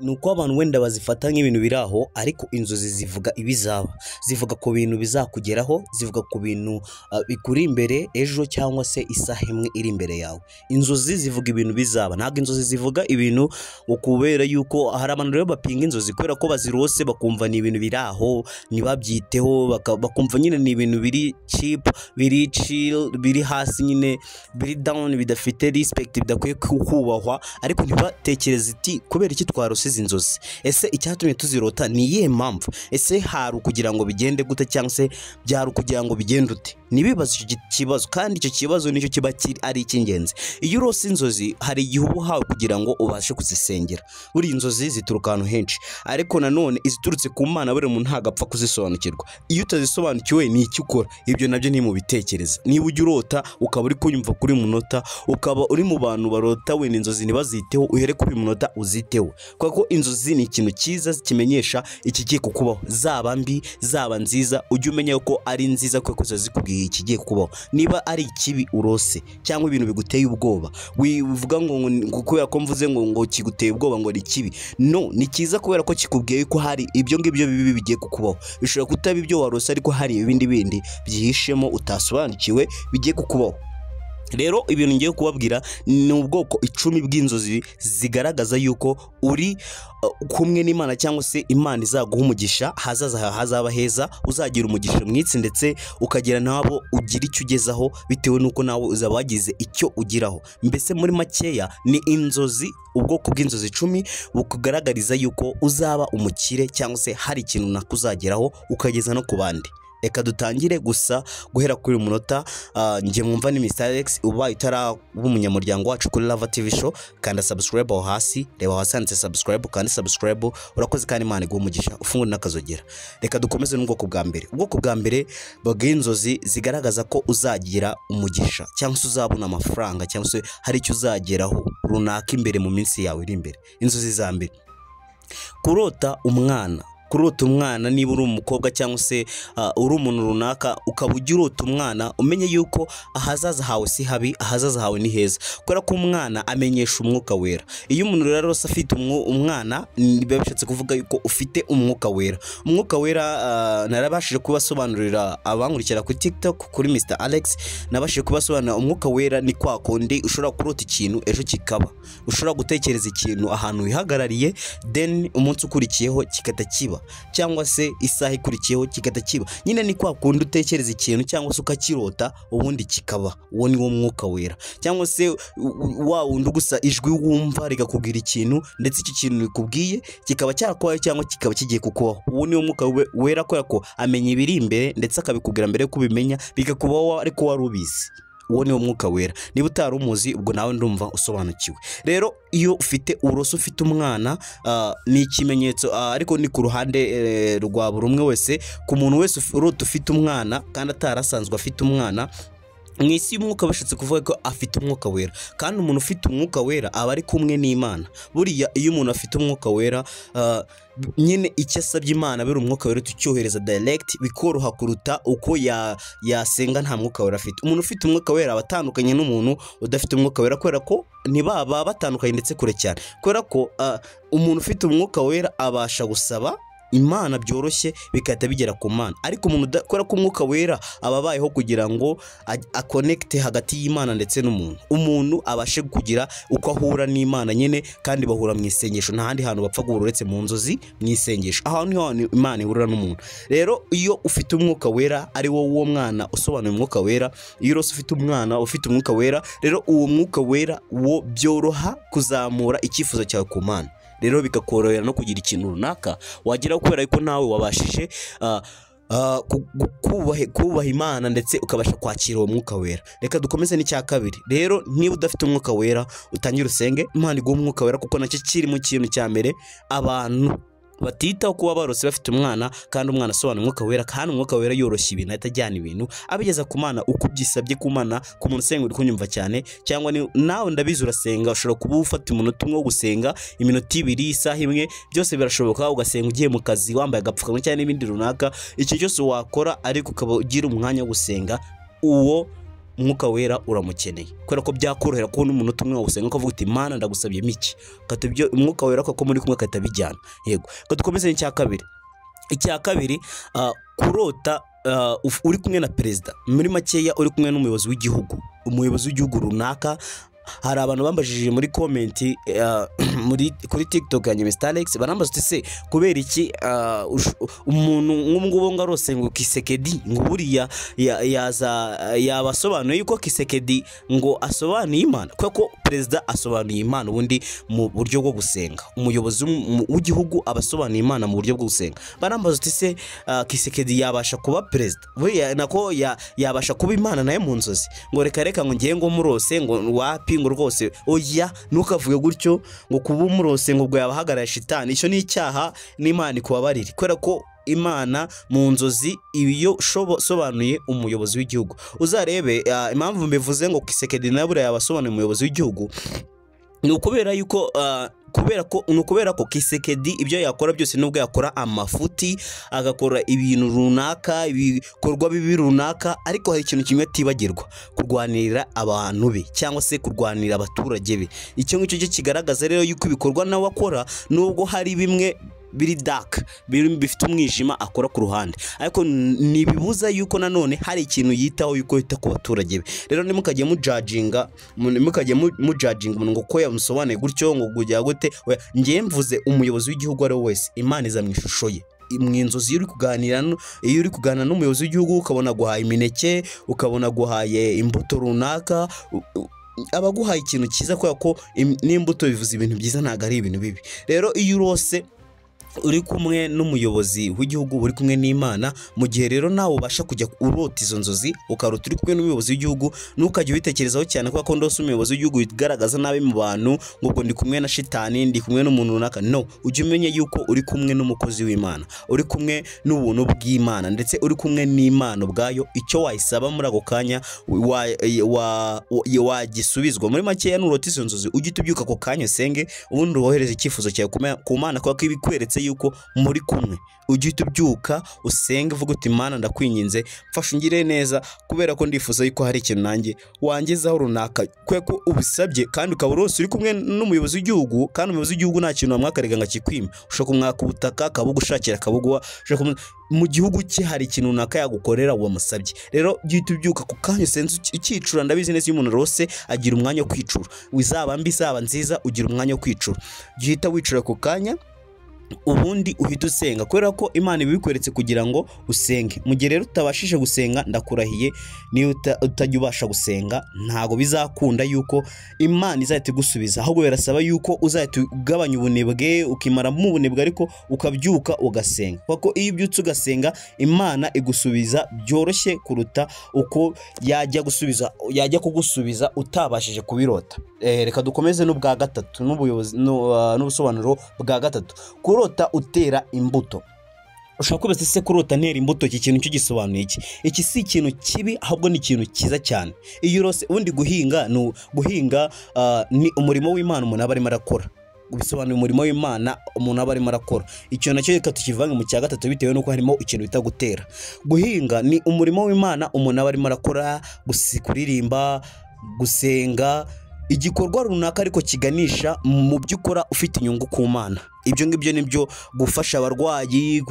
Ni uko abantu wenda bazifata nk'ibintu biri aho, ariko inzozi zivuga ibizaba, zivuga ku bintu bizakugeraho, zivuga ku bintu bikuri imbere ejo cyangwa se isaha imwe iri imbere yawe. Inzozi zivuga ibintu bizaba, ntabwo inzozi zivuga ibintu ngo kubera yuko hari abantu rero bapinga inzozi kubera ko bazirose bakumva ni ibintu biri aho, ntibabyiteho, bakumva nyine ni ibintu biri cheap, biri chill, biri hasi nyine, biri down, bidafite respect, bidakwiye kubahwa, ariko ntibatekereze iti kubera iki twarose izi nzozi? Ese icyatumye tuzirota ni iyihe mpamvu? Ese hari ukugira ngo bigende gute cyangwa se byari ukugira ngo bigende ute? Ntibibaze icyo kibazo, kandi icyo kibazo nicyo kiba kiri ari icy'ingenzi. Iyo urose inzozi hari igihe uba uhawe kugira ngo ubashe kuzisengera. Buriya inzozi zituruka ahantu henshi, ariko nanone iziturutse ku Mana buri muntu ntabwo apfa kuzisobanukirwa. Iyo utazisobanukiwe ni icyo ukora, ibyo nabyo ntimubitekereza. Niba ujya urota ukaba uri kunyumva kuri munota, ukaba uri mu bantu barota wenda inzozi ntibaziteho, uhere kuri uyu munota uziteho, kubera ko inzozi ni ikintu cyiza kimenyesha ikigiye kukubaho, zaba mbi zaba nziza, ujye umenya ko ari nziza kuko ziba zikubwiye ikigiye kukubaho. Niba ari ikibi urose cyangwa ibintu biguteye ubwoba, wivuga ngo kubera ko mvuze ngo kiguteye ubwoba ngo ni kibi, no ni cyiza kubera ko kikubwiye ko hari ibyo ngibyo bibi bigiye kukubaho. Bishobora kutaba ibyo warose, ariko hari ibindi bindi byihishemo utasobanukiwe bigiye kukubaho. Rero ibintu ngiye kubabwira ni ubwoko 10 bw'inzozi zigaragaza yuko uri kumwe n'Imana cyangwa se Imana izaguha umugisha, hazaza hawe hazaba heza, uzagira umugisha mwitsi ndetse ukagira nabo ugira icyo ugezaho bitewe n'uko nawe uzaba wagize icyo ugiraho. Mbese muri makeya ni inzozi, ubwoko bw'inzozi 10 bukugaragariza yuko uzaba umukire cyangwa se hari ikintu runaka uzageraho ukageza no ku bandi. Reka dutangire gusa guhera kuri uyu munota. Njye mwumva ni Mr Alex. Ubaye utaraba umunyamuryango wacu kuri Lava TV Show, kanda subscribe aho hasi, reba hasi handitse subscribe, kandi subscribe urakoze, kandi Imana iguhe umugisha, ufungure n'akazogera. Reka dukomeze n'ubwoko bwa mbere. Ubwoko bwa mbere bw'inzozi zigaragaza ko uzagira umugisha cyangwa se uzabona amafaranga cyangwa se hari icyo uzageraho runaka imbere mu minsi yawe iri imbere. Inzozi za mbere, kurota umwana. Kurota umwana niba uri umukobwa cyangwa se uri umuntu runaka ukaba ujya urota umwana, umenye yuko ahazaza hawe si habi, ahazaza hawe ni heza, kubera ko umwana amenyesha umwuka wera. Iyo umuntu rero arose afite umwana, biba bishatse kuvuga yuko ufite umwuka wera. Umwuka wera narabashije kubasobanurira abankurikira kuri TikTok kuri Mr Alex, nabashije kubasobanurira umwuka wera ni kwa kundi ushobora kurota ikintu ejo kikaba, ushobora gutekereza ikintu ahantu wihagarariye, then umunsi ukurikiyeho kigahita kiba, cyangwa se isaha ikurikiyeho kigahita kiba. Nyine ni kwa kundi utekereza ikintu cyangwa se ukakirota ubundi kikaba. Uwo ni wo mwuka wera. Cyangwa se wa wundi gusa ijwi wumva rigakubwira ikintu, ndetse icyo kintu rikubwiye kikaba cyarakubayeho cyangwa kikaba kigiye kukubaho. Uwo ni wo mwuka wera, kubera ko amenya ibiri imbere ndetse akabikubwira mbere yo kubimenya, bikakubaho ariko wari ubizi. Uwo ni wo mwuka wera. Niba utari umuzi ubwo nawe ndumva usobanukiwe. Rero iyo ufite uroso ufite umwana, ni ikimenyetso, ariko ni ku ruhande rwa buri umwe wese, ku muntu wese urota ufite umwana kandi atarasanzwe afite umwana, mu isi y'umwuka bashatse kuvuga ko afite umwuka wera. Kandi umuntu ufite umwuka wera aba ari kumwe n'Imana. Buriya iyo umuntu afite umwuka wera, nyine icyo asabye Imana biri umwuka wera tucyohereza direct, bikoroha kuruta uko yasenga nta mwuka wera afite. Umuntu ufite umwuka wera aba atandukanye n'umuntu udafite umwuka wera, kubera ko ntibaba batandukanye ndetse kure cyane, kubera ko umuntu ufite umwuka wera abasha gusaba Imana byoroshye bikahita bigera ku Mana. Ariko umuntu kubera ko umwuka wera aba abayeho kugira ngo akonekite hagati y'Imana ndetse n'umuntu, umuntu abashe kugira uko ahura n'Imana nyine, kandi bahura mu isengesho. Nta handi hantu bapfa guhura uretse mu nzozi, mu isengesho. Aho niho Imana ihurira n'umuntu. Rero iyo ufite umwuka wera, ari wowe uwo mwana usobanuye umwuka wera, iyo urose ufite umwana ufite umwuka wera, rero uwo mwuka wera wo byoroha kuzamura icyifuzo cyawe ku Mana. Rero bikakorohera no kugira ikintu runaka wageraho, kubera ko nawe wabashije kubaha Imana ndetse ukabasha kwakira uwo mwuka wera. Reka dukomeze n'icya kabiri. Rero niba udafite umwuka wera, utangire usenge Imana iguhe umwuka wera, kuko nacyo kiri mu kintu cya mbere abantu batitaho kuba barose bafite umwana, kandi umwana asobanura umwuka wera, kandi umwuka wera yoroshya ibintu, ahita ajyana ibintu abigeza ku Mana uko ubyisabye ku Mana. Ku muntu usenga uri kunyumva cyane, cyangwa nawe ndabizi urasenga, ushobora kuba ufata umunota umwe wo gusenga, iminota ibiri, isaha imwe, byose birashoboka. Ugasenga ugiye mu kazi wambaye agapfukamunwa cyangwa n'ibindi runaka, icyo cyose wakora ariko ukaba ugira umwanya wo gusenga, uwo Umwuka Wera uramukeneye, kubera ko byakorohera kubona umunota umwe usenga ukavuga uti Mana ndagusabye miki, ibyo Umwuka Wera ko muri kumwe akahita bijyana. Yego, dukomeze n'icya kabiri. Icya kabiri, kurota uri kumwe na perezida, muri makeya uri kumwe n'umuyobozi w'igihugu, umuyobozi w'igihugu runaka. Hari abantu bambajije muri comment muri kuri TikTok ya Mr Alex, barambaza uti se kubera iki umuntu nk'ubungubu ngo arose ngo Kisekedi, ngo buriya yaza yabasobanuye yuko Kisekedi ngo asobanuye Imana, kubera ko perezida asobanuye Imana ubundi mu buryo bwo gusenga, umuyobozi w'igihugu abasobanuye Imana mu buryo bwo gusenga. Barambaza uti se Kisekedi yabasha kuba perezida, buriya nako yabasha kuba Imana naye mu nzozi? Ngo reka reka, ngo ngiye ngo murose ngo wapi, ngo rwose oya, ntukavuge gutyo ngo kuba umurose ngo ubwo yabahagarara shitani, icyo ni icyaha n'Imana ikubabarire, kubera ko Imana mu nzozi iyo sobanuye umuyobozi w'igihugu. Uzarebe impamvu mbivuze ngo Kisekedi na buriya yabasobanuye umuyobozi w'igihugu, ni ukubera yuko kubera ko Kisekedi ibyo yakora byose, nubwo yakora amafuti agakora ibintu runaka, ibikorwa bibi runaka, ariko hari ikintu kimwe atibagirwa, kurwanirira abantu be cyangwa se kurwanirira abaturage be. Icyo ngicyo cyo kigaragaza rero yuko ibikorwa nawe akora, nubwo hari bimwe biri dark, bifite umwijima akora ku ruhande, ariko ntibibuza yuko nanone hari ikintu yitaho, yuko yita ku baturage be. Rero ntimukajye mujajinga, ntimukajye mujajinga umuntu ngo ko yamusobanuye gutyo ngo kujya gute. Ngiye mvuze umuyobozi w'igihugu ari we wese, Imana iza mu ishusho ye. Mu inzozi iyo uri kuganira, iyo uri kuganira n'umuyobozi w'igihugu ukabona guhaye imineke, ukabona guhaye imbuto runaka, abaguhaye ikintu cyiza, kubera ko n'imbuto bivuze ibintu byiza, ntabwo ari ibintu bibi. Rero iyo urose uri kumwe n'umuyobozi w'igihugu, uri kumwe n'Imana, mu gihe rero nawe ubasha kujya urota izo nzozi ukarota uri kumwe n'umuyobozi w'igihugu, ntukajye ubitekerezaho cyane, kubera ko ndose umuyobozi w'igihugu wigaragaza nabi mu bantu ngo ubwo ndi kumwe na shitani, ndi kumwe n'umuntu runaka. No, ujye umenya yuko uri kumwe n'umukozi w'Imana, uri kumwe n'ubuntu bw'Imana, ndetse uri kumwe n'Imana ubwayo. Icyo wayisaba muri ako kanya wagisubizwa. Muri makeya nurota izo nzozi ujye ubyuka ako kanya usenge, ubundi wohereze icyifuzo cyawe ku Mana, kubera ko ibikweretse yuko muri kumwe. Ujye ubyuka usenge uvuga uti Mana ndakwinginze mfasha ungire neza, kubera ko ndifuza yuko hari ikintu nanjye wangezaho runaka, kubera ko ubisabye kandi ukaba urose uri kumwe n'umuyobozi w'igihugu, kandi umuyobozi w'igihugu nta kintu wamwakarega ngo akikwime. Ushobora kumwaka ubutaka akabugushakira akabuguha, mu gihugu cye hari ikintu runaka yagukorera wamusabye. Rero jya ubyuka ku kanya usenze ukicura. Ndabizi neza iyo umuntu rose agira umwanya wo kwicura, izaba mbi izaba nziza ugira umwanya wo kwicura. Jya uhita wicura ku kanya, ubundi uhita usenga, kubera ko Imana ibikweretse kugira ngo usenge. Mu gihe rero utabashije gusenga, ndakurahiye niyo utajya ubasha gusenga ntago bizakunda yuko Imana izahita igusubiza, ahubwo birasaba yuko uzahita ugabanya ubunebwe, ukimaramo ubunebwe, ariko ukabyuka ugasenga, kuko iyo ubyutse ugasenga Imana igusubiza byoroshye kuruta uko yajya kugusubiza utabashije kubirota. Reka dukomeze n'ubwa gatatu, n'ubuyobozi n'ubusobanuro bwa gatatu, kurota utera imbuto. Ushobora kubaza se kurota ntera imbuto iki kintu cyo gisobanuye iki? Iki si ikintu kibi, ahubwo ni ikintu cyiza cyane. Iyo urose ubundi guhinga, ni guhinga ni umurimo w'Imana umuntu aba arimo arakora, bisobanuye umurimo w'Imana umuntu aba arimo arakora. Icyo nacyo reka tukivange mu cya gatatu, bitewe n'uko harimo ikintu bita gutera. Guhinga ni umurimo w'Imana umuntu aba arimo arakora, kuririmba, gusenga, igikorwa runaka ariko kiganisha mu byo ukora ufite inyungu ku Mana. Ibyo ngibyo nibyo gufasha abarwayi,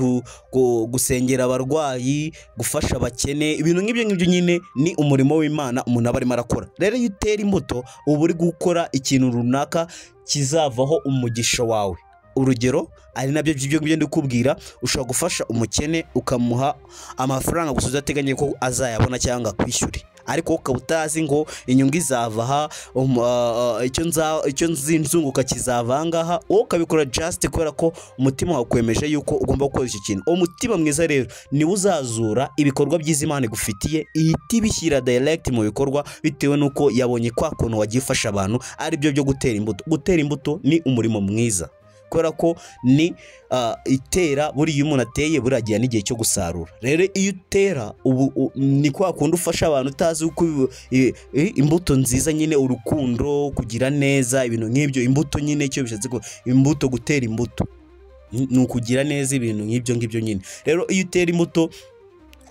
gusengera abarwayi, gufasha abakene, ibintu nk'ibyo ngibyo nyine ni umurimo w'Imana umuntu aba arimo arakora. Rero iyo utera imbuto uba uri gukora ikintu runaka kizavaho umugisha wawe. Urugero ari nabyo by'ibyo ngibyo ndikubwira, ushobora gufasha umukene ukamuha amafaranga gusa udateganya ko azayabona cyangwa akwishyure, ariko ukaba utazi ngo inyungu izava aha, icyo nzinzunguka kizava ngaha, wowe ukabikora just kubera ko umutima wawe ukwemeje yuko ugomba gukora iki kintu. Umutima mwiza rero niwo uzazura ibikorwa byiza Imana igufitiye, ihita ibishyira direct mu bikorwa, bitewe n'uko yabonye kwa kuntu wagiye ufasha abantu, ari byo byo gutera imbuto. Gutera imbuto ni umurimo mwiza, kubera ko ni itera, buriya umuntu ateye buragira n'igihe cyo gusarura. Rero iyo utera ni kwa kundi ufasha abantu utazi uko imbuto nziza nyine, urukundo, kugira neza, ibintu nk'ibyo, imbuto nyine icyo bishatse ko imbuto, gutera imbuto ni ukugira neza, ibintu nk'ibyo ngibyo nyine. Rero iyo utera imbuto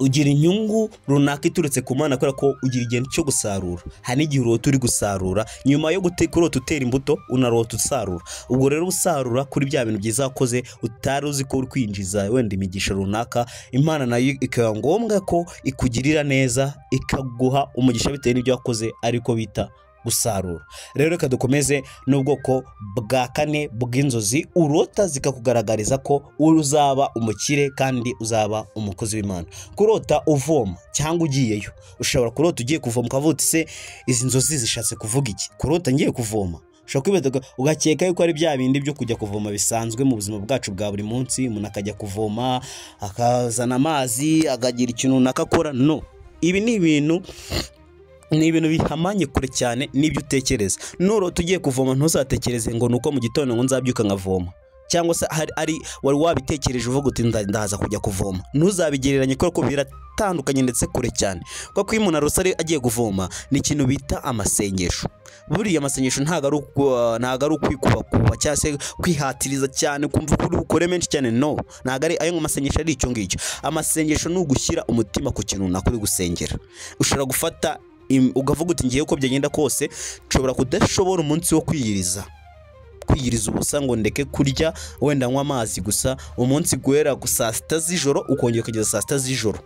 Ugira inyungu runaka iturutse ku Mana, kubera ko ugira igihe cyo gusarura. Hari n'igihe urota uri gusarura, nyuma yo kurota utera imbuto unarota usarura. Ubwo rero usarura kuri bya bintu byiza wakoze utari uzi ko uri kwinjiza wenda imigisha runaka, Imana nayo ikaba ngombwa ko ikugirira neza, ikaguha umugisha bitewe n'ibyo wakoze, ariko bita gusarura. Rero reka dukomeze n'ubwoko bwa kane bw'inzozi urota zikakugaragariza ko uzaba umukire kandi uzaba umukozi w'Imana. Kurota uvoma cyangwa ugiyeyo. Ushobora kurota ugiye kuvoma ukavuga uti se izi nzozi zishatse kuvuga iki? Kurota ngiye kuvoma, ushobora kwibeta ugakeka yuko ari bya bindi byo kujya kuvoma bisanzwe mu buzima bwacu bwa buri munsi, umuntu akajya kuvoma akazana amazi akagira ikintu runaka akora. No, ibi ni ibintu bihamanye kure cyane n'ibyo utekereza. Nurota ugiye kuvoma ntuzatekereze ngo nuko mu gitondo ngo nzabyuka nkavoma, cyangwa se ari wari wabitekereje uvuga uti ndaza kujya kuvoma. Ntuzabigereranye kubera ko biratandukanye ndetse kure cyane. Kuko iyo umuntu arose agiye kuvoma ni ikintu bita amasengesho. Buriya amasengesho ntago ari ukwikubakuba cyangwa se kwihatiriza cyane kumva ko uri bukore menshi cyane. No, ntago ari ayo masengesho, ari icyo ngicyo. Amasengesho ni ugushyira umutima ku kintu runaka uri gusengera. Ushobora gufata ugavuga uti ngiye uko byagenda kose nshobora kudashobora umunsi wo kwiyiriza ubusa ngo ndeke kurya wenda nywa amazi gusa, umunsi guhera saa 6 z'ijoro ukongera ukageza saa 6 z'ijoro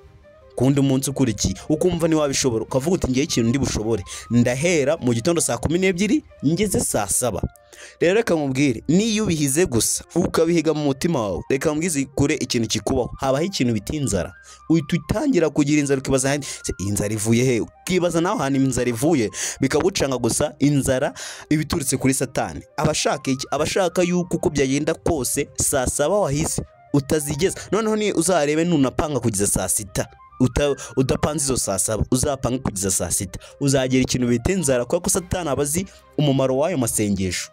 kundi munsi ukurikiye, ukumva ni wabishobora, ukavuga uti ngiye ikintu ndi bushobore, ndahera mu gitondo saa 12 ngeze saa 7. Rero reka nkubwire, niyo ubihize gusa ukabihiga mu mutima wawe, reka nkubwize kure ikintu kikubaho, habaho ikintu bita inzara. Uhita utangira kugira inzara, ukibaza inzara ivuye he, ukibaza naho hantu inzara ivuye, bikagucanga gusa. Inzara ibiturutse kuri Satani. Abashaka iki? Abashaka yuko uko byagenda kose saa 7 wahize utazigeza. Noneho ni uzarebe nunapanga kugeza saa 6, udapanze izo saa 7, uzapanga kugeza saa 6, uzagira ikintu bita inzara, kuko Satani abazi umumaro w'ayo masengesho.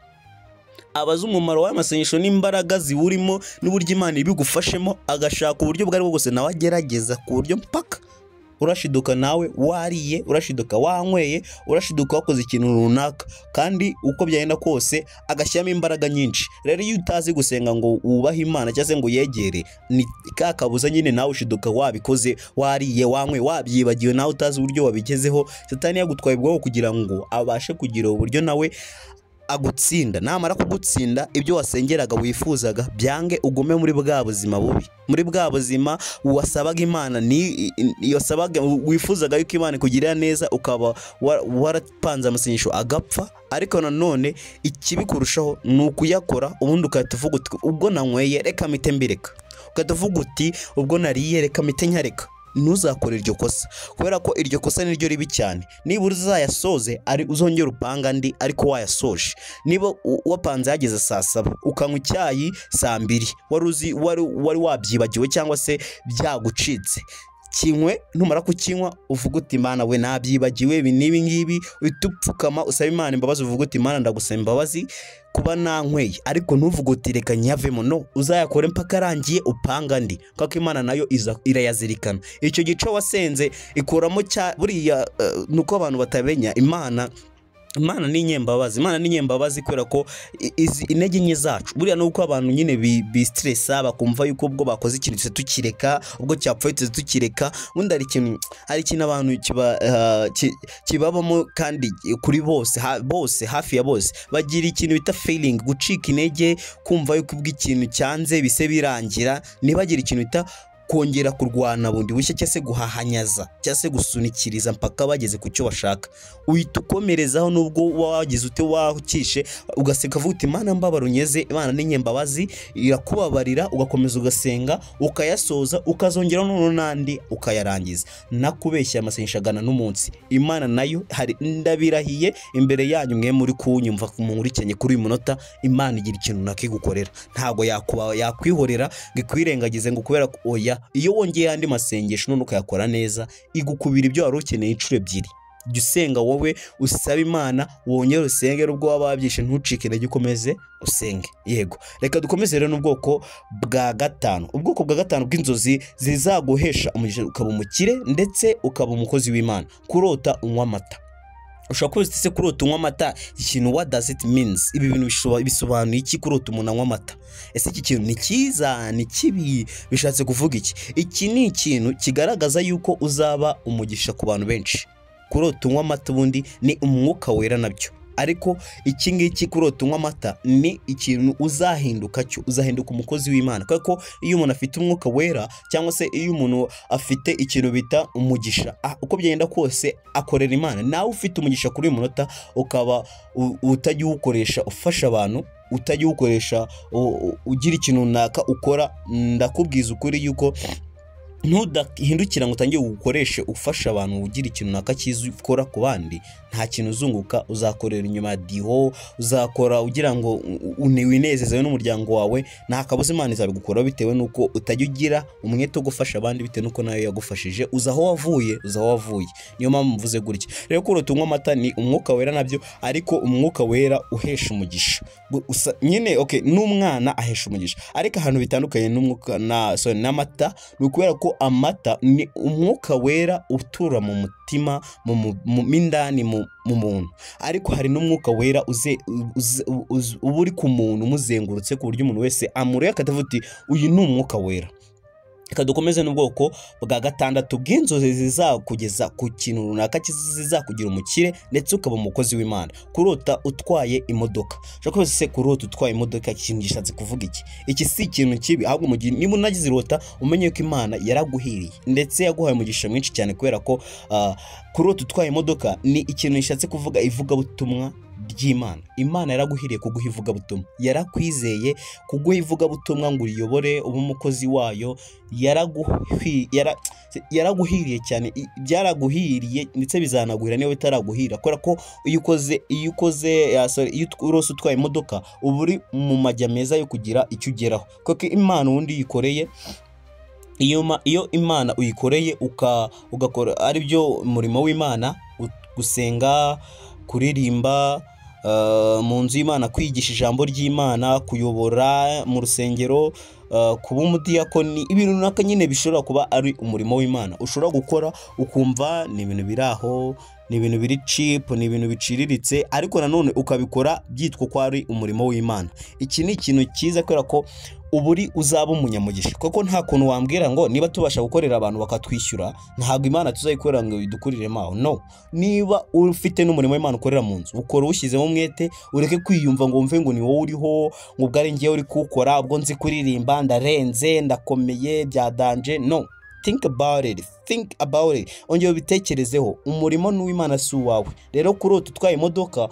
Abazi umumaro w'ayo masengesho n'imbaraga ziwurimo n'uburyo Imana ibigufashemo, agashaka uburyo bwo aribwo bwose nawe agerageza ku buryo mpaka urashiduka nawe wariye, urashiduka wanyweye, urashiduka wakoze ikintu runaka, kandi uko byagenda kose agashyiramo imbaraga nyinshi. Rero iyo utazi gusenga ngo wubahe Imana cyangwa se ngo yegere, ni ka kabuza nyine nawe ushiduka wabikoze, wariye, wanyweye, wabyibagiwe, nawe utazi uburyo wabigezeho. Satani yagutwaye ubwonko kugira ngo abashe kugira uburyo nawe agutsinda. Namara kugutsinda, ibyo wasengeraga wifuzaga byange, ugume muri bwa buzima bubi, muri bwa buzima wasabaga Imana, ni wasabaga wifuzaga yuko Imana ikugirira neza, ukaba warapanze amasengesho agapfa. Ariko nanone ikibi kurushaho ni ukuyakora ubundi ukahita uvuga uti ubwo nanyweye reka mpite mbireka, ukahita uvuga uti ubwo nariye reka mpite nyareka. Ntuzakore iryo kosa, kubera ko iryo kosa niryo ribi cyane. Niba uzayasoze ari uzongera upanga andi ariko wayasoje. Niba wapanze yageze saa 7 ukanywa icyayi saa 2, wari uzi wari wabyibagiwe cyangwa se byagucitse, kinywe. Numara kukinywa uvuga uti Imana we nabyibagiwe ibi n'ibi ngibi, uhita upfukama usaba Imana imbabazi, uvuga uti Imana ndagusaba imbabazi kuba nanyweye, ariko ntuvuge uti reka nyavemo. No, uzayakore mpaka arangiye upanga andi, kuko Imana nayo irayazirikana. Icyo gice wasenze ikuramo cya buriya. Nuko abantu batabenya Imana ni inyembabazi. Imana ni inyembabazi kubera ko izi intege nke zacu. Buriya nuko abantu nyine bistressa bakumva yuko ubwo bakoze ikintu tukireka, ubwo cyapfuye tukireka. Ubundi hari ikintu abantu kibabamo, kandi kuri bose bose hafi ya bose bagira ikintu bita failing, gucika intege, kumva yuko ubwo ikintu cyanze bise birangira. Ntibagira ikintu bita kongera kurwana bundi bushya, cyangwa se guhahanyaza, cyangwa se gusunikiriza mpaka bageze ku cyo bashaka. Uhita ukomerezaho nubwo wagize ute wakishe, ugaseka uvuga uti Imana mbabara unyeze, Imana ni nyembabazi, irakubabarira, ugakomeza ugasenga, ukayasoza, ukazongera noneho n'andi ukayarangiza. Nakubeshya amasengesho agana n'umunsi. Imana nayo hari, ndabirahiye imbere yanyu mwe muri kunyumva munkurikiranye kuri uyu munota, Imana igira ikintu nakigukorera. Ntago yakwihorera ngo ikwirengagize ngo kubera oya. Iyo wongeye andi masengesho none ukayakora neza, igukubira ibyo wari ukeneye inshuro 2. Jya usenga wowe usaba Imana, wongere usenge ubwo waba wabyishe, ntucike intege, ukomeze usenge. Yego, reka dukomeze rero n'ubwoko bwa gatanu. Ubwoko bwa gatanu bw'inzozi zizaguhesha umugisha, ukaba umukire ndetse ukaba umukozi w'Imana. Kurota unywa amata. Ushobora kuba uzi se kurota unywa amata ikintu, what does it means? Ibi bintu bisobanuye iki kurota umuntu anywa amata? Ese iki kintu ni cyiza, ni kibi, bishatse kuvuga iki? Iki ni ikintu kigaragaza yuko uzaba umugisha ku bantu benshi. Kurota unywa amata ubundi ni umwuka wera nabyo, ariko iki ngiki kurota unywa amata ni ikintu uzahinduka cyo, uzahinduka umukozi w'Imana. Kubera ko iyo umuntu afite umwuka wera cyangwa se iyo umuntu afite ikintu bita umugisha, uko byagenda kose akorera Imana. Nawe ufite umugisha kuri uyu munota ukaba utajya uwukoresha ufasha abantu, utajya uwukoresha ugira ikintu runaka ukora, ndakubwiza ukuri yuko ntudahindukira ngo utangire uwukoreshe ufasha abantu, ugira ikintu runaka cyiza ukora ku bandi, nta kintu uzunguka. Uzakorera inyuma ya diho, uzakora ugira ngo winezeze wowe n'umuryango wawe, nta kabuza Imana izabigukoraho bitewe n'uko utajya ugira umwete wo gufasha abandi, bitewe n'uko nayo yagufashije. Uzi aho wavuye, uzi aho wavuye. Niyo mpamvu mvuze gutya. Rero kurota unywa amata ni umwuka wera nabyo, ariko umwuka wera uhesha umugisha. Nyine okay, n'umwana ahesha umugisha, ariko ahantu bitandukanye n'umwuka na sorry, n'amata ni ukubera ko amata ni umwuka wera utura mu mutima, mu indani mu muntu, ariko hari n'umwuka wera uba uri ku muntu umuzengurutse, ku buryo umuntu wese amureba akavuga uti uyu ni umwuka wera. Reka dukomeze n'ubwoko bwa gatandatu bw'inzozi zizakugeza ku kintu runaka, zizakugira umukire ndetse ukaba umukozi w'Imana. Kurota utwaye imodoka. Ushobora kubaza se kurota utwaye imodoka ikintu gishatse kuvuga iki? Iki si ikintu kibi, ahubwo mu gihe niba unagizirota umenye ko Imana yaraguhiriye ndetse yaguhaye umugisha mwinshi cyane, kubera ko kurota utwaye imodoka ni ikintu gishatse kuvuga ivugabutumwa ry'Imana. Imana yaraguhiriye kuguha ivugabutumwa, yarakwizeye kuguha ivugabutumwa ngo uriyobore ube umukozi wayo, yaraguhiriye cyane, byaraguhiriye ndetse bizanaguhira niba bitaraguhira, kubera ko iyo ukoze, iyo ukoze ya, sorry, iyo urose utwaye imodoka uba uri mu majya meza yo kugira icyo ugeraho, kuko Imana ubundi uyikoreye, iyo Imana uyikoreye ugakora ari byo umurimo w'Imana, gusenga, kuririmba mu nzu y'Imana, kwigisha ijambo ry'Imana, kuyobora mu rusengero, kuba umudiyakoni, ibintu runaka nyine bishobora kuba ari umurimo w'Imana ushobora gukora ukumva ni ibintu biri aho, ni ibintu biri cheap, ni ibintu biciriritse, ariko nanone ukabikora byitwa ko ari umurimo w'Imana. Iki ni ikintu cyiza kubera ko uba uri uzaba umunyamugisha, kuko nta kuntu wambwira ngo niba tubasha gukorera abantu bakatwishyura, ntabwo Imana tuzayikorera ngo idukuriremo aho. No, niba ufite n'umurimo w'Imana ukorera mu nzu, ukora uwushyizemo umwete, ureke kwiyumva ngo wumve ngo ni wowe uriho, ngo ubwo ari njyewe uri kuwukora, ubwo nzi kuririmba ndarenze, ndakomeye, byadanje. No, think about it, think about it, ongera ubitekerezeho. Umurimo ni uw'Imana si uwawe. Rero kurota utwaye imodoka,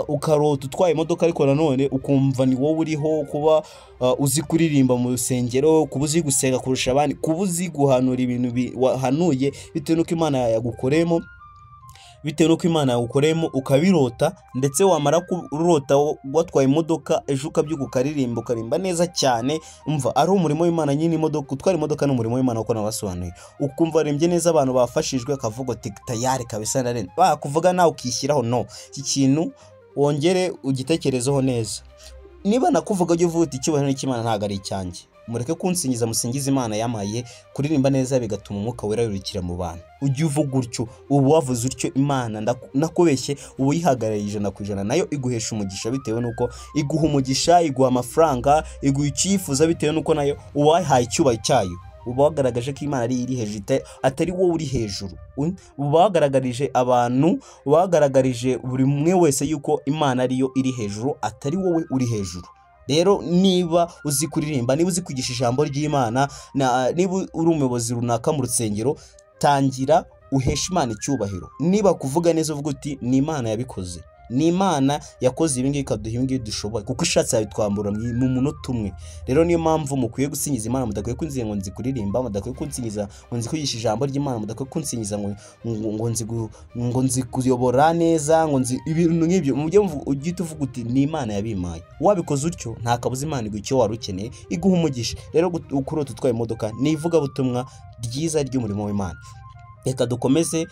ukarota utwaye imodoka ariko nanone ukumva ni wowe uriho, kuba uzi kuririmba mu rusengero, kuba uzi gusenga kurusha abandi, kuba uzi guhanura ibintu wahanuye bitewe n'uko Imana yagukoreyemo, bitewe n'uko Imana yagukoreyemo ukabirota, ndetse wamara kurota watwaye imodoka ejo ukabyuka ukaririmba, ukarimba neza cyane, umva ari umurimo w'Imana nyine. Imodoka, gutwara imodoka ni umurimo w'Imana uko nabasobanuye, ukumva waririmbye neza, abantu bafashijwe, akavuga ati tayari kabisa ndarenze, bakuvuga nawe ukishyiraho. No, iki kintu wongere ugitekerezeho neza. Niba nakuvuga ujye uvuga uti icyubahiro ni icy'Imana ntabwo ari icyanjye, mureke kunsingiza musingize Imana yamaye kuririmba neza bigatuma umwuka wera yurukira mu bantu. Ujye uvuga utyo, ubu wavuze utyo Imana nakubeshye, ubu uyihagarariye 100%, nayo iguhesha umugisha bitewe n'uko iguha umugisha, iguha amafaranga, iguha icyifuza bitewe n'uko nayo uwayihaye icyubahiro cyayo. Uba wagaragaje ko Imana ari iri hejuru, atari wowe uri hejuru. Uba wagaragarije abantu, uba wagaragarije buri umwe wese yuko Imana ariyo iri hejuru, atari wowe uri hejuru. Rero niba uzi kuririmba, niba uzi kwigisha ijambo ry'Imana, niba uri umuyobozi runaka mu rusengero, tangira uheshe Imana icyubahiro. Niba kuvuga neza uvuga uti ni Imana yabikoze, ni Imana yakoze ibi ngibi ikaduha ibi ngibi dushoboye, kuko ishatse yabitwambura mu munota umwe. Rero niyo mpamvu mukwiye gusingiza Imana, mudakwiye kunsingiza ngo nzi kuririmba, mudakwiye kunsingiza ngo nzi kwigisha ijambo ry'Imana, mudakwiye kunsingiza ngo nzi kuyobora neza, ngo nzi ibintu nk'ibyo. Mujye ujye uvuga uti ni Imana yabimpaye. Wabikoze utyo nta kabuza Imana iguha icyo wari ukeneye, iguha umugisha. Rero kurota utwaye imodoka ni ivugabutumwa ryiza ry'umurimo w'Imana. Reka dukomeze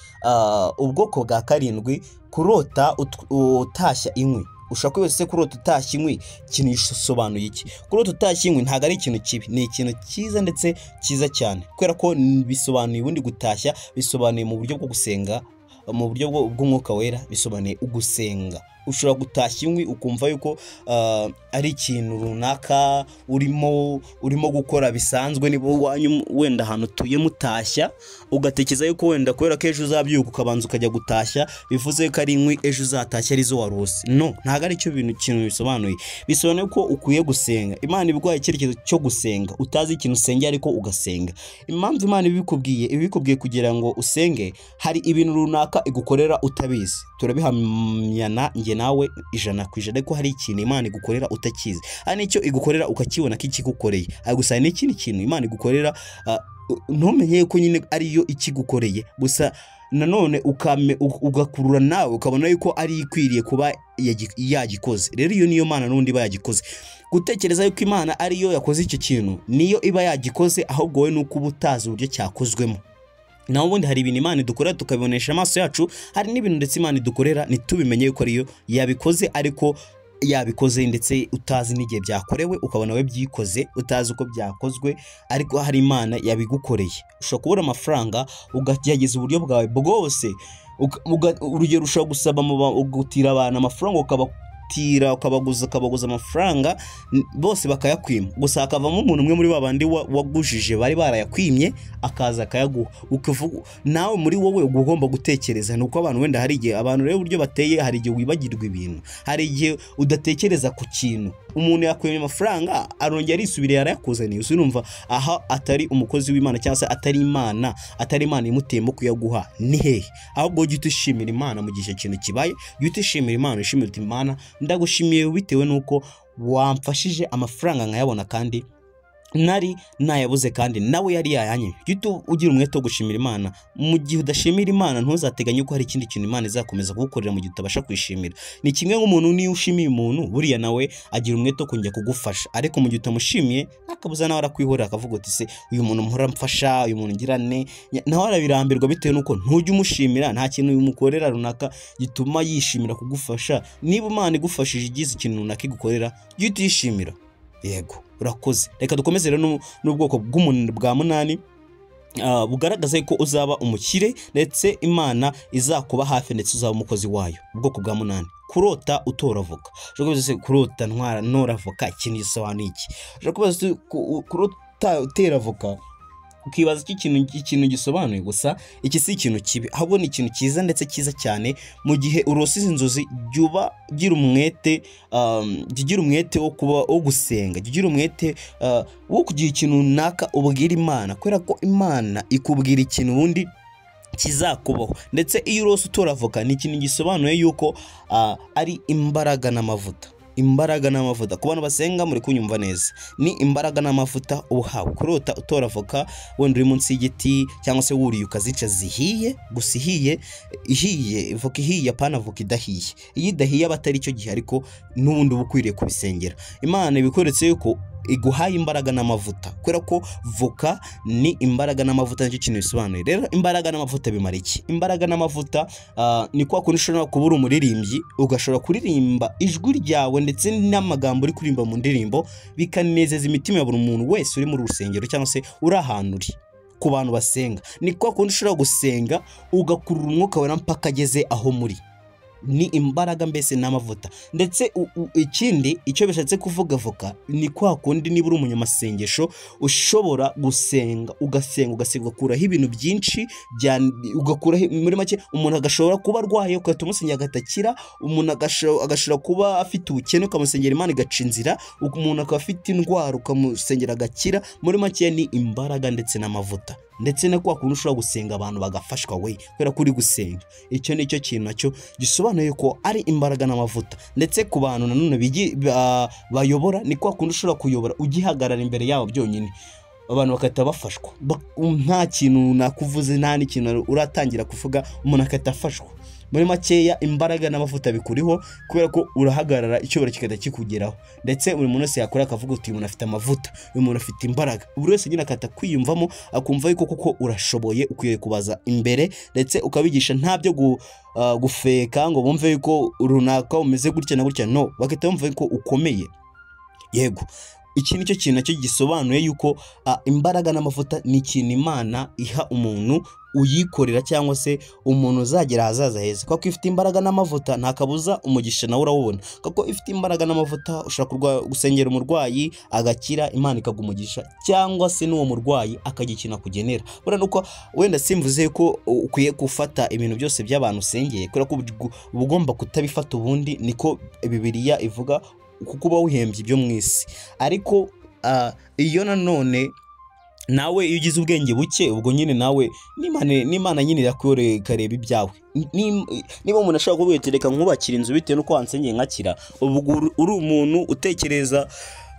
ubwoko bwa karindwi, kurota utashya inkwi. Ushobora kwibaza se kurota utashya inkwi ikintu gisobanuye iki? Kurota utashya inkwi ntabwo ari ikintu kibi, ni ikintu cyiza ndetse cyiza cyane, kubera ko bisobanuye ubundi gutashya bisobanuye mu buryo bwo gusenga, mu buryo bw'umwuka wera bisobanuye ugusenga. Ushobora gutashya inkwi ukumva yuko ari ikintu runaka urimo gukora bisanzwe, niba iwanyu wenda ahantu utuye mutashya, ugatekereza yuko wenda kubera ko ejo uzabyuka ukabanza ukajya gutashya, bivuze ko ari inkwi ejo uzatashya arizo warose. No, ntabwo ari cyo kintu bisobanuye. Bisobanuye ko ukwiye gusenga. Imana ibiguhaye icyerekezo cyo gusenga, utazi ikintu usengera ariko ugasenga. Impamvu Imana ibikubwiye kugira ngo usenge, hari ibintu runaka igukorera utabizi. Turabihamyana njye nawe 100% ariko hari ikintu Imana igukorera utakizi. Hari n'icyo igukorera ukakibona kikigukoreye, ariko gusa hari n'ikindi kintu Imana igukorera ntumenye ko nyine ariyo ikigukoreye, gusa nanone ugakurura nawe ukabona yuko ari ikwiriye kuba yagikoze. Rero iyo niyo Mana n'undi iba yagikoze. Gutekereza yuko Imana ariyo yakoze icyo kintu, niyo iba yagikoze, ahubwo wowe nuko uba utazi uburyo cyakozwemo. Naho ubundi hari ibintu Imana idukorera tukabibonesha amaso yacu, hari n'ibintu ndetse Imana idukorera ntitubimenye yuko ariyo yabikoze, ariko yabikoze ndetse utazi n'igihe byakorewe, ukabona we byikoze utazi uko byakozwe, ariko hari Imana yabigukoreye. Ushobora kubura amafaranga ukagerageza uburyo bwawe bwose, urugero ushobora gusaba ugutira abantu amafaranga, ukabatira ukabaguza amafaranga bose bakayakwima, gusa hakavamo umuntu umwe muri ba bandi wagujije bari barayakwimye akaza akayaguha. Ukavuga nawe muri wowe ugomba gutekereza, nuko abantu wenda hari igihe abantu rero uburyo bateye, hari igihe wibagirwa ibintu, hari igihe udatekereza ku kintu. Umuntu yakwimye amafaranga arongera arisubiriye arayakuzaniye, urumva aha atari umukozi w'Imana cyangwa se atari Imana imuteyemo kuyaguha ni hehe? Ahubwo ujye utishimira Imana mu gihe ikintu kibaye, ujye utishimira Imana, ushimira uti Imana ndagushimiye bitewe nuko wamfashije amafaranga nkayabona kandi nari nayabuze kandi nawe yari yayanye. Jya ugira umwete wo gushimira Imana. Mu gihe udashimira Imana ntuzateganye ko hari ikindi kintu Imana izakomeza kugukorera mu gihe utabasha kwishimira. Ni kimwe nk'umuntu, niyo ushimiye umuntu buriya nawe agira umwete wo kongera kugufasha, ariko mu gihe utamushimiye akabuza nawe arakwihorera akavuga uti se uyu muntu mpora mfasha, uyu muntu ngira ne, nawe arabirambirwa bitewe nuko ntujya umushimira, nta kintu umukorera runaka gituma yishimira kugufasha. Niba Imana igufashije igize ikintu runaka igukorera, jya utishimira. Yego, urakoze. Reka dukomeze rero n'ubwoko bwa munani bugaragaza ko uzaba umukire ndetse Imana izakuba hafi ndetse uzaba umukozi wayo. Ubwoko bwa munani, kurota utora voka. Ushobora kubaza kurota ntwara ntora voka ikintu gisobanuye iki? Ushobora kubaza kurota utera voka ukibaza iki ikintu gisobanuye. Gusa iki si ikintu kibi, ahubwo ni ikintu cyiza ndetse cyiza cyane. Mu gihe urose izi nzozi, jya ugira umwete, jya umwete wo kuba wo gusenga, jya ugira umwete wo kugira ikintu runaka ubwira Imana, kubera ko Imana ikubwira ikintu ubundi kizakubaho. Ndetse iyo urose utora voka ni ikintu gisobanuye yuko ari imbaraga n'amavuta. Imbaraga n'amavuta ku bantu basenga muri kunyumva neza, ni imbaraga n'amavuta uhawe. Kurota utora voka wenda uri munsi y'igiti cyangwa se wuriye ukazica zihiye, gusa ihiye voka ihiye, apana voka idahiye. Iyo idahiye aba atari cyo gihe, ariko n'ubundi uba ukwiriye kubisengera. Imana ibikweretse yuko iguhaye imbaraga n'amavuta, kubera ko voka ni imbaraga n'amavuta, nicyo kintu bisobanuye. Rero imbaraga n'amavuta bimara iki? Imbaraga n'amavuta ni kwa kundi ushobora kuba uri umuririmbyi, ugashobora kuririmba ijwi ryawe ndetse n'amagambo uri kuririmba mu ndirimbo bikanezeza imitima ya buri muntu wese uri muri rusengero cyangwa se uri ahantu uri. Ku bantu basenga ni kwa kundi ushobora gusenga ugakurura umwuka wera mpaka ageze aho muri. Ni imbaraga mbese n'amavuta. Ndetse ikindi icyo bishatse kuvuga voka ni kwa kundi niba uri umunyamasengesho ushobora gusenga ugasenga ugasenga ugakuraho ibintu byinshi, ugakuraho muri make umuntu agashobora kuba arwaye ugahita umusengera agatakira, umuntu agashobora kuba afite ubukene ukamusengera Imana igaca inzira, umuntu akaba afite indwara ukamusengera agakira. Muri make ni imbaraga ndetse n'amavuta. Ndetse no kwa kundi ushobora gusenga abantu bagafashwa we kubera ko uri gusenga. Icyo nicyo kintu nacyo gisobanuye ko ari imbaraga n'amavuta. Ndetse ku bantu nanone bayobora ni kwa kundi ushobora kuyobora ugihagarara imbere yabo byonyine, abantu bakahita bafashwa. Nta kintu nakuvuze, nta n'ikintu uratangira kuvuga, umuntu akahita afashwa. Muri makeya imbaraga n'amavuta bikuriho kubera ko urahagarara icyubahiro kigahita kikugeraho. Ndetse buri muntu wese yakora akavuga uti uyu muntu afite amavuta, uyu muntu afite imbaraga. Buri wese nyine akahita kwiyumvamo akumva yuko koko urashoboye, ukwiye kubaza imbere, ndetse ukabigisha nta byo gufeka ngo bumve yuko runaka umeze gutya na gutya, no, bagahita bumva yuko ukomeye. Yego, Iki nicyo kintu nacyo gisobanuye yuko imbaraga n'amavuta ni ikintu Imana iha umuntu uyikorera cyangwa se umuntu uzagera ahazaza heza, kuko ifite imbaraga n'amavuta nta kabuza umugisha nawe urawubona, kuko ifite imbaraga n'amavuta ushobora gusengera umurwayi agakira, Imana ikaguha umugisha, cyangwa se n'uwo murwayi akagira ikintu akugenera. Buriya nuko wenda simvuze ko ukwiye gufata ibintu byose by'abantu usengeye, kubera ko uba ugomba kutabifata, ubundi niko Bibiliya ivuga, kuko uba wihembye ibyo mu isi. Ariko iyo nanone nawe iyo ugize ubwenge buke, ubwo nyine nawe n'Imana nyine irakwereka ikareba ibyawe. Niba umuntu ashobora kuvuga ati reka nkubakire inzu bitewe n'uko wansengeye nkakira, ubwo uri umuntu utekereza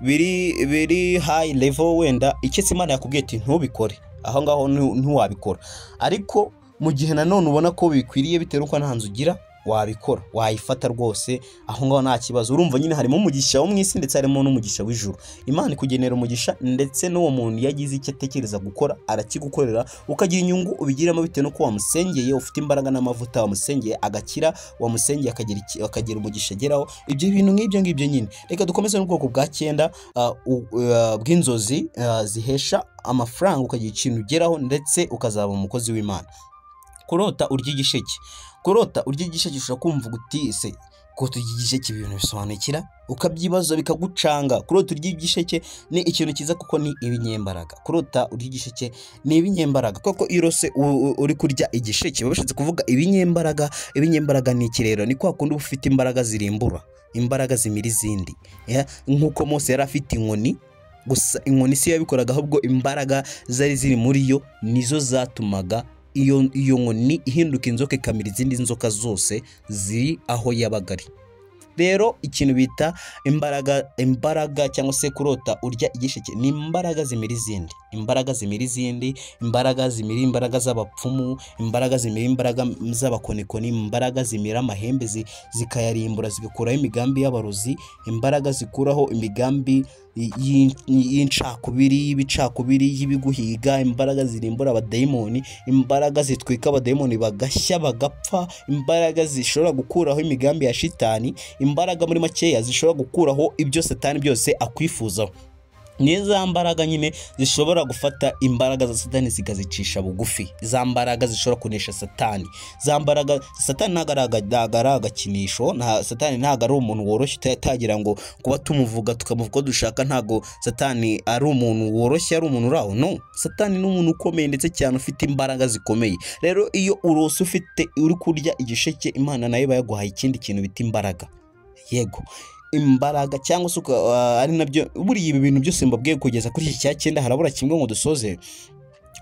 biri high level, wenda icyo Imana yakubwiye ati ntubikore, aho ngaho ntiwabikora. Ariko mu gihe nanone ubona ko bikwiriye bitewe n'uko nta nzu ugira, wabikora, wayifata rwose, aho ngaho nta kibazo. Urumva nyine harimo umugisha wo mu isi ndetse harimo n'umugisha w'ijuru. Imana ikugenera umugisha, ndetse n'uwo muntu iyo agize icyo atekereza gukora arakigukorera, ukagira inyungu ubigiramo bitewe n'uko wamusengeye, ufite imbaraga n'amavuta, wamusengeye agakira, wamusengeye akagira umugisha ageraho, ibyo bintu nk'ibyo ngibyo nyine. Reka dukomeze n'ubwoko bwa 9 bw'inzozi zihesha amafaranga, ukagira ikintu ugeraho ndetse ukazaba umukozi w'Imana. Kurota urya igisheke. Kurota urya igisheke, ushobora kumva uti se kurota urya igisheke ibintu bisobanukira, ukabyibaza bikagucanga. Kurota urya igisheke ni ikintu cyiza kuko ni ibinyembaraga. Kurota urya igisheke ni ibinyembaraga, kuko iyo urose uri kurya igisheke biba bishatse kuvuga ibinyembaraga. Ibinyembaraga ni iki rero? Ni kwa kundi uba ufite imbaraga zirimbura, imbaraga zimira izindi. Nk'uko Mose yari afite inkoni, gusa inkoni si yabikoraga, ahubwo imbaraga zari ziri muri yo nizo zatumaga iyo nkoni ihinduka inzoka ikamira izindi nzoka zose ziri aho yabaga ari. Rero ikintu bita imbaraga cyangwa se kurota urya igisheke ni imbaraga zimira izindi, imbaraga zimira izindi, imbaraga zimira imbaraga z'abapfumu, imbaraga zimira imbaraga z'abakonikoni, imbaraga zimira amahembe zikayarimbura zigakuraho imigambi y'abarozi, imbaraga zikuraho imigambi y'incakubiri, y'ibicakubiri, y'ibiguhiga, imbaraga zirimbura abadayimoni, imbaraga zitwika abadayimoni bagashya bagapfa, imbaraga zishobora gukuraho imigambi ya shitani, imbaraga muri makeya zishobora gukuraho ibyo satani byose akwifuzaho. Ni za mbaraga nyine zishobora gufata imbaraga za satani zikazicisha bugufi, za mbaraga zishobora kunesha satani, za mbaraga satani ntago ari agakinisho, satani ntago ari umuntu woroshye utagira ngo kuba tumuvuga tukamuvuga ko dushaka, ntago satani ari umuntu woroshye, ari umuntu uraho. No, satani ni umuntu ukomeye ndetse cyane ufite imbaraga zikomeye. Rero iyo urose ufite uri kurya igisheke, Imana nayo iba yaguhaye ikindi kintu bita imbaraga. Yego, imbaraga cyangwa se ari nabyo buriya ibi bintu byose mbabwiye kugeza kuri iki cya 9, harabura kimwe ngo dusoze.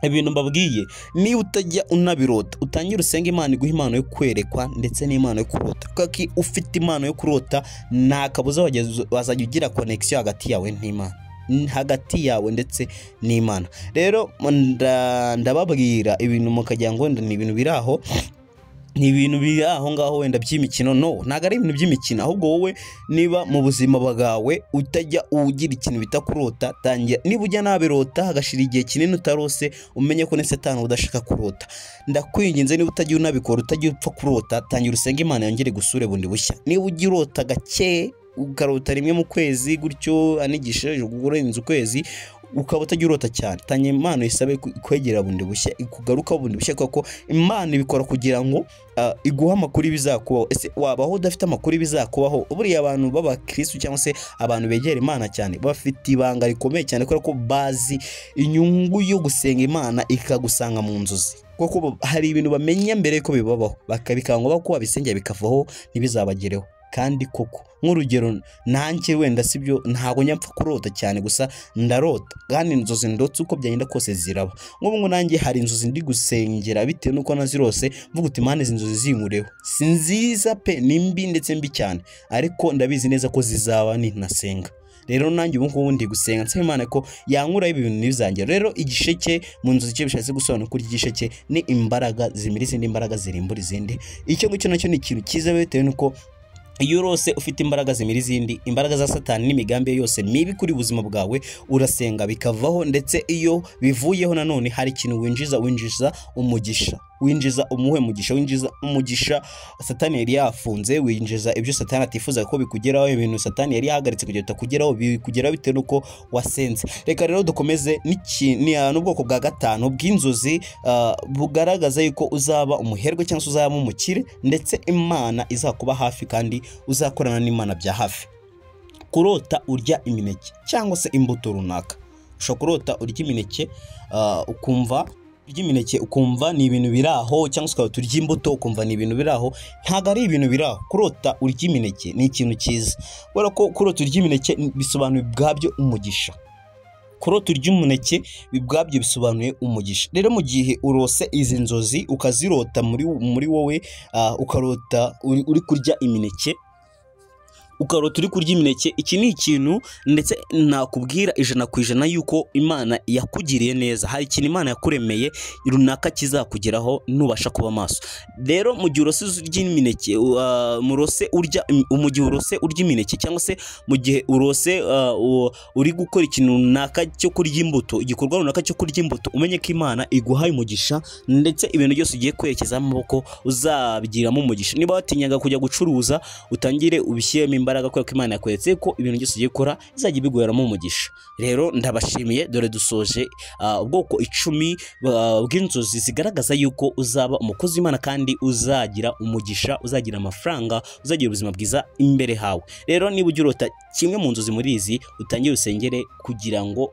Ibintu mbabwiye, niba utajya unabirota, utangire usenge Imana iguhe impano yo kwerekwa ndetse n'impano yo kurota, kuko ufite impano yo kurota nta kabuza wazajya ugira connection hagati yawe n'Imana, hagati yawe ndetse n'Imana. Rero ndababwira ibintu mukagira ngo ni ibintu biri aho, ni ibintu biri aho ngaho wenda by'imikino. No, ntago ari ibintu by'imikino, ahubwo wowe niba mu buzima bwawe utajya ugira ikintu bita kurota, tangira. Niba ujya nabirota hagashira igihe kinini utarose, umenye ko ni satani udashaka kurota. Ndakwinginze, niba utajya unabikora, utajya upfa kurota, tangira usenge Imana yongere gusure bundi bushya. Niba ujya urota gake, ukarota rimwe mu kwezi gutyo, anigisha urenze ukwezi, ukaba utajya urota cyane, tangira Imana isabe kwegera bundi bushya, ikugaruka bundi bushya, kuko Imana ibikora kugira ngo iguhe amakuru bizakubaho. Ese wabaho udafite amakuru bizakubaho? Buriya abantu b'abakristo cyangwa se abantu begera Imana cyane bafite ibanga rikomeye cyane, kubera ko bazi inyungu yo gusenga Imana ikagusanga mu nzozi, kuko hari ibintu bamenya mbere ko bibabaho, bakabikangwa ko babisengera bikavaho ntibizabagereho. Kandi koko nk'urugero nanjye wenda sibyo, ntago nyapfa kurota cyane, gusa ndarota kandi inzozi ndotse uko byagenda kose ziraba. Nk'ubu ngo nanjye hari inzozi ndi gusengera bitewe n'uko nazirose, mvuga uti Imana izi nzozi zinkureho, si nziza pe, ni mbi ndetse mbi cyane, ariko ndabizi neza ko zizaba ninasenga. Rero nanjye ubu ngubu ndi gusenga nsaba Imana ko yankuraho ibi bintu ntibizangere. Rero igisheke mu nzozi cyo bishatse gusobanura ko igisheke ni imbaraga zimira izindi, imbaraga zirimbura izindi. Icyo ngicyo nacyo ni ikintu cyiza bitewe n'uko iyo urose ufite imbaraga zimira izindi, imbaraga za satani n'imigambi yose mibi kuri buzima bwawe, urasenga bikavaho, ndetse iyo bivuyeho nanone hari ikintu winjiza umugisha. Winjiza umuhe mugisha? Winjiza umugisha Satani yari yafunze, winjiza ibyo Satani atifuza ko bikugeraho, ibintu Satani yari yahagaritse kugira bitakugeraho, bikugeraho bitewe n'uko wasenze. Reka rero dukomeze n'ubwoko bwa gatanu bw'inzozi bugaragaza yuko uzaba umuherwe cyangwa se uzaba umukire, ndetse Imana izakuba hafi kandi uzakorana n'Imana bya hafi. Kurota urya imineke cyangwa se imbuto runaka. Ushobora kurota urya imineke, ukumva urya imineke ukumva ni ibintu biri aho, cyangwa se ukaba urya imbuto ukumva ni ibintu biri aho. Ntabwo ari ibintu biri aho. Kurota urya imineke ni ikintu cyiza, kubera ko kurota urya imineke bisobanuye ubwabyo umugisha. Kurota urya umuneke ubwabyo bisobanuye umugisha. Rero mu gihe urose izi nzozi ukazirota muri wowe, ukarota uri kurya imineke, ukarota uri kurya imineke, iki ni ikintu ndetse nakubwira 100% yuko Imana yakugiriye neza. Hari ikintu Imana yakuremeye runaka kizakugeraho nubasha kuba maso. Rero mu gihe urose urya imineke, murose urya, mu gihe urose urya imineke cyangwa se mu gihe urose uri gukora ikintu runaka cyo kurya imbuto, igikorwa runaka cyo kurya imbuto, umenye ko Imana iguhaye umugisha, ndetse ibintu byose ugiye kwerekeza amaboko uzabigiramo umugisha. Niba watinyaga kujya gucuruza, utangire ubishyiremo imbaraga, kubera ko Imana yakweretse ko ibintu byose ugiye gukora izajya ibiguheramo umugisha. Rero ndabashimiye, dore dusoje ubwoko 10 bw'inzozi zigaragaza yuko uzaba umukozi w'Imana kandi uzagira umugisha, uzagira amafaranga, uzagira ubuzima bwiza imbere hawe. Rero niba ujya urota kimwe mu nzozi muri izi, utangire usengere kugira ngo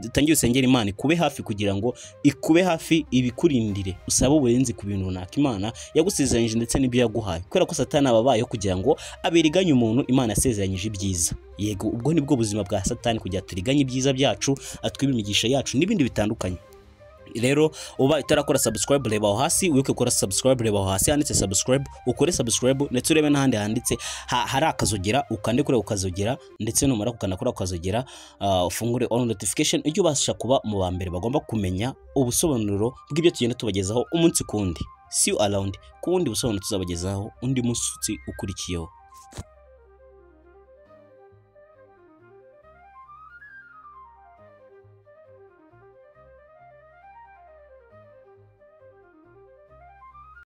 utangire usengere Imana ikube hafi, kugira ngo ikube hafi ibikurindire, usabe uburinzi ku bintu runaka Imana yagusezeranyije ndetse n'ibyo yaguhaye, kubera ko Satani aba abayeho kugira ngo abiriganye umuntu Imana yasezeranyije ibyiza. Yego, ubwo nibwo buzima bwa Satani, kugira turiganye ibyiza byacu, atwibe imigisha yacu n'ibindi bitandukanye. Rero uba utarakora subscribe, reba aho hasi, wibuke gukora subscribe, reba aho hasi handitse subscribe, ukore subscribe, ndetse urebe n'ahandi handitse hari akazogera, ukande kuri ako kazogera, ndetse numara gukanda kuri ako kazogera, ufungure on notification, ujye ubasha kuba mu ba mbere bagomba kumenya ubusobanuro bw'ibyo tugenda tubagezaho umunsi ku wundi. See you around ku wundi busobanuro tuzabagezaho undi munsi ukurikiyeho.